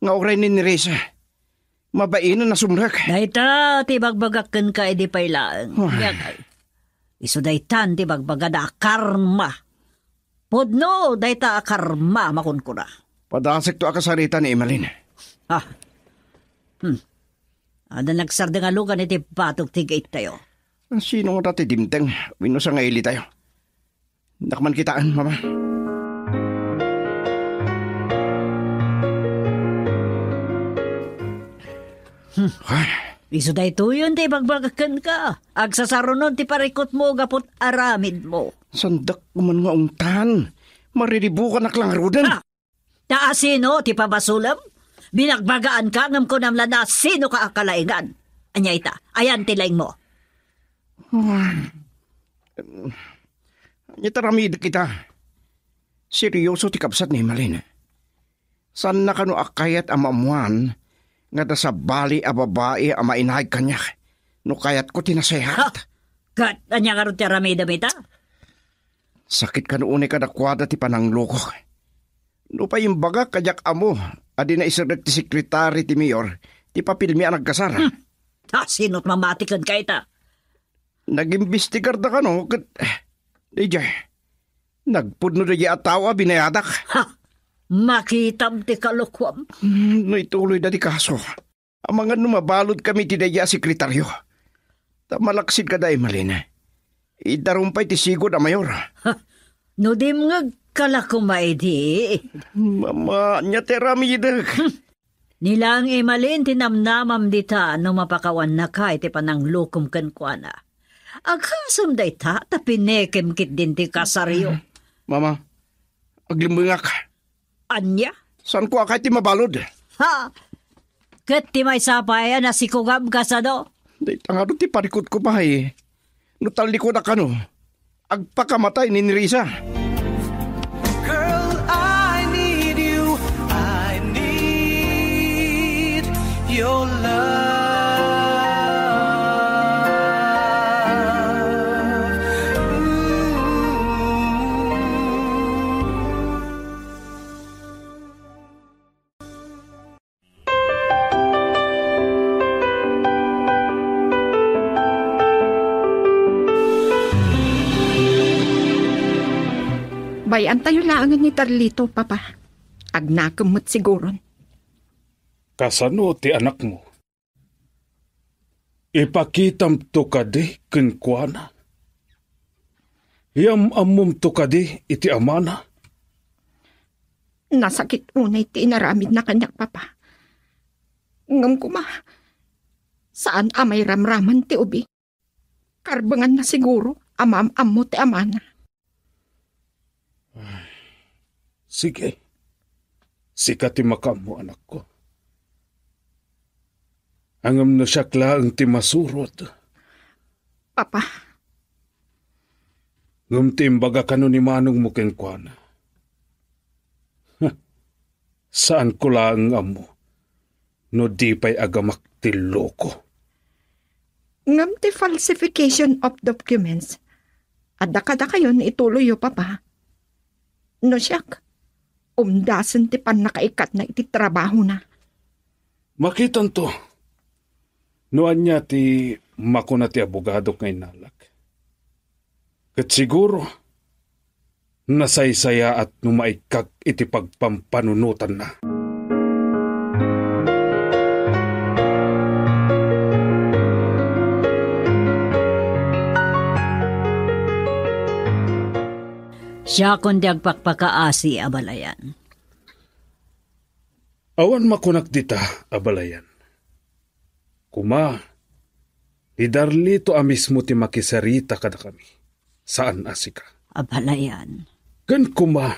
nga uray ni Nerissa? Mabain a nasumrek. Dayta ti bagbagak kenka idi pay laeng. Ay. Isu daytan ti bagbagada a karma. Pudno dayta a karma a makunkuna. Padasekto a kasarita ni Emeline. Ah. Hmm. Adda nagsardeng a lugan iti batog ti gate tayo. Sino nga ti dimteng wenno sangaili tayo? Dakman kitaen, Mama. Hmm. Ay. Isu daytoyen ti ibagbagak kenka. Agsasarunon ti parikutmo gapu ti aramidmo. Saandak man nga ungtan. Mariribukanak la ngaruden. Ha! Ta asino ti pabasolem? Binagbagaanka ngem kunam la no asinoka a kalaingan. Ania ita? Ayan ti laingmo. Ania ti aramidek ita? Serioso ti kabsat ni Emalin. Saanna kano a kayat a maammoan nga adda sabali a babai a mainaig kaniak no kayatko ti nasayaat? Ha! Ket ania ngarud ti aramidem ita? Sakit kano unay kadakuada ti pananglokok. Nupay imbagak a diak ammo a di naiserrek ti sekretari ti mayor ti papelmi a nagkasar. Hmm. Ta sino't mamati kenka ita? Nagimbestigarda kano ket, daydiay, nagpudno daydiay a tao a binayadak. Ha! Makitam ti kalokuam. Hmm, no ituloyda ti kaso, amangan no mabaludkami ti daydiay a sekretario. Ta malaksid kada Emalin, idarum pay ti sigud a mayor. Ha! No dimngegka la koma idi. Mama, ania ti aramidek? Hmm. Ni laeng Emalin ti namnamam dita no mapakawannaka iti pananglokom kenkuana. Agasem dayta ta pinekem ketdin ti kasaryo. Mama, aglemmengak. Ania? Saanko a kayat ti mabalud. Ha? Ket ti maysa pay a nasikugam kasano? Dayta ngarud ti parikutko pay. No tallikudak kano, agpakamatay ni Nerissa. Girl, I need you. I need your love. Ooh. Bay-antayo laengen ni Darlito, Papa. Agnakem met siguron. Kasano ti anakmo? Ipakitamto kadi kenkuana? Iyam-ammomto kadi iti amana? Nasakit unay ti inaramidna kaniak, Papa. Ngem koma, saan a mairamraman ti ubing. Karbenganna siguro a maam-ammo ti amana. Ay, sige. Sika ti makaammo, anakko. Ngem no siak laeng ti masurot. Papa. Ngem ti imbaga kano ni manongmo kenkuana. Saanko laeng ammo no di pay agamak ti loko. Ngem ti falsification of documents, adda kadakayo ni ituloyyo, Papa. No siak, umdasen ti pannakaikkatna iti trabahona. Makitanto no ania ti makuna ti abogadok nga innalak. Ket siguro, nasaysayaat no maikkak iti pagpampanunotanna. Siakon ti agpakpakaasi, abalayan. Awan makunak dita, abalayan. Koma, ni Darlito a mismo ti makisarita kadakami, saan a sika. Abalayan. Ken koma,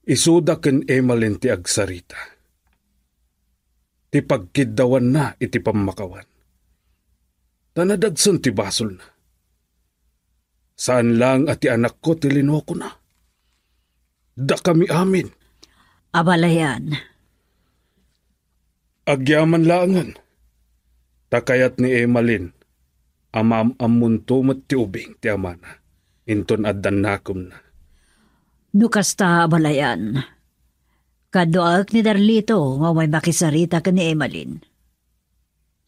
isuda ken Emalin ti agsarita. Ti pagkiddawanna iti pammakawan. Ta nadagsen ti basolna. Saan laeng a ti anakko ti linokona. Dakami amin. Abalayan. Agyaman laengen, ta kayat ni Emalin a maam-ammonto met ti ubing ti amana inton adda nakemna. No kasta, abalayan, kaduaek ni Darlito nga umay makisarita ken ni Emalin.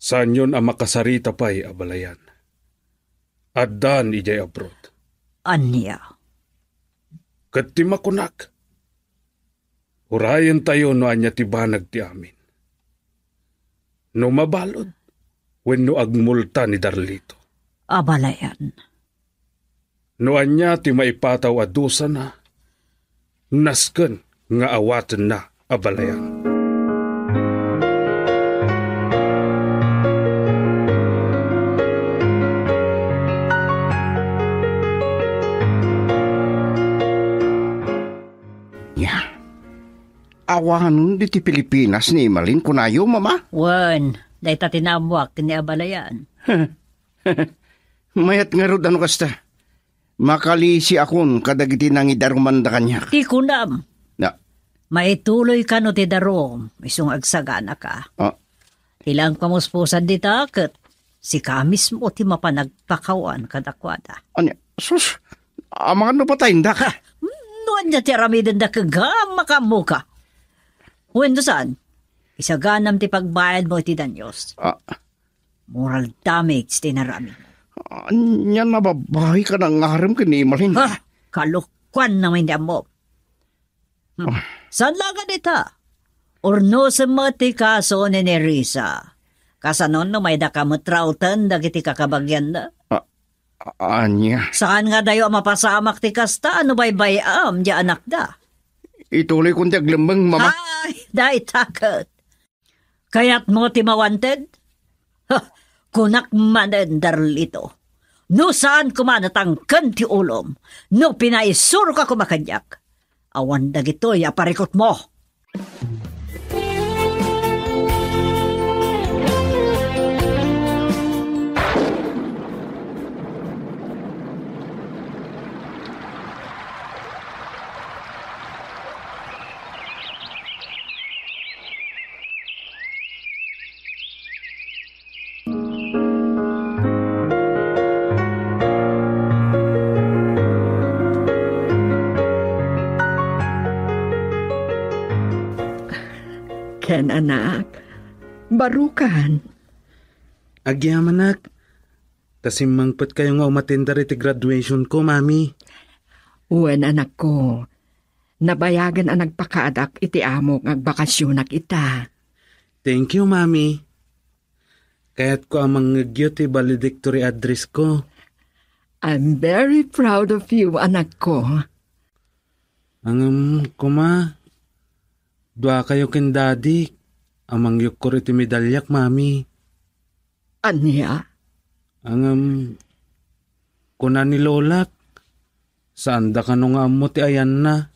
Saanyon a makasarita pay, abalayan. Addan idiay abroad. Ania? Ket ti makunak, urayentayo no ania ti banag ti amin. No mabalud, wenno agmulta ni Darlito. Abalayan. No ania ti maipataw a dusana, nasken nga awatenna, abalayan. Awanen diti Pilipinas ni Emalin, kunayo, Mama? Wen, dayta ti naammoak ken ni abalayan. Mayat ngarud a no kasta. Makalisiakon kadagiti nangidarumanda kaniak. Ti kunam. Na. Maituloy kano ti darum, isu nga agsaganaka. Ah. Ti laeng pamuspusan dita ket sika mismo ti mapan agpakawan kadakuada. Ania, sus, amangan no patayendak. Ha? No ania ti aramidenda ket gam makaammoka. Wenno saan, isaganam ti pagbayadmo iti danyos. Ah. Moral damage ti naramid. Ania, nababain ka nangngarem ken ni Emalin? Ha? Kalokuan naman ti ammo. Hmm. Ah. Saan la nga dita? Urnosem met ti kaso ni Nerissa. Kasano no maydaka met rauten dagiti kakabagianna? Ah, ania? Saan nga dayo a mapasamak ti kasta no baybay-am ti anakda? Ituloy kon ti aglemmeng, Mama. Ay, dayta ket. Kayatmo ti mawanted? Ha, kunak manen, Darlito. No saan koma natangken ti ulom, no pinaisuroka koma kaniak, awan dagitoy a parikutmo. Ken, anak, barukan. Agyamanak, ta simmangpetkayo nga umatendar iti graduation ko, Mami. Wen, anakko, nabayagen a nagpakaadak iti amok nga agbakasionak ita. Thank you, Mami. Kayatko a mangngegyo ti valedictory address ko. I'm very proud of you, anakko. Ngem, kuma, duakayo ken Daddy a mangyukkor iti medalyak, Mami. Ania? Ngem, kuna ni Lolak, saanda kano nga ammo ti ayanna.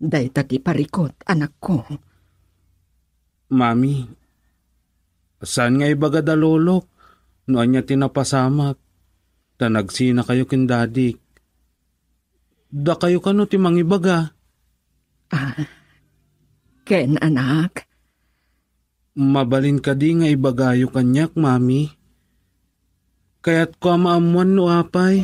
Dayta ti parikut, anakko. Mami, saan nga ibaga da Lolok no ania ti napasamak, ta nagsinakayo ken Dadik. Dakayo kano ti mangibaga? Ah, ken, anak? Mabalin kadi nga ibagayo kaniak, Mami? Kayatko a maammuan no apay.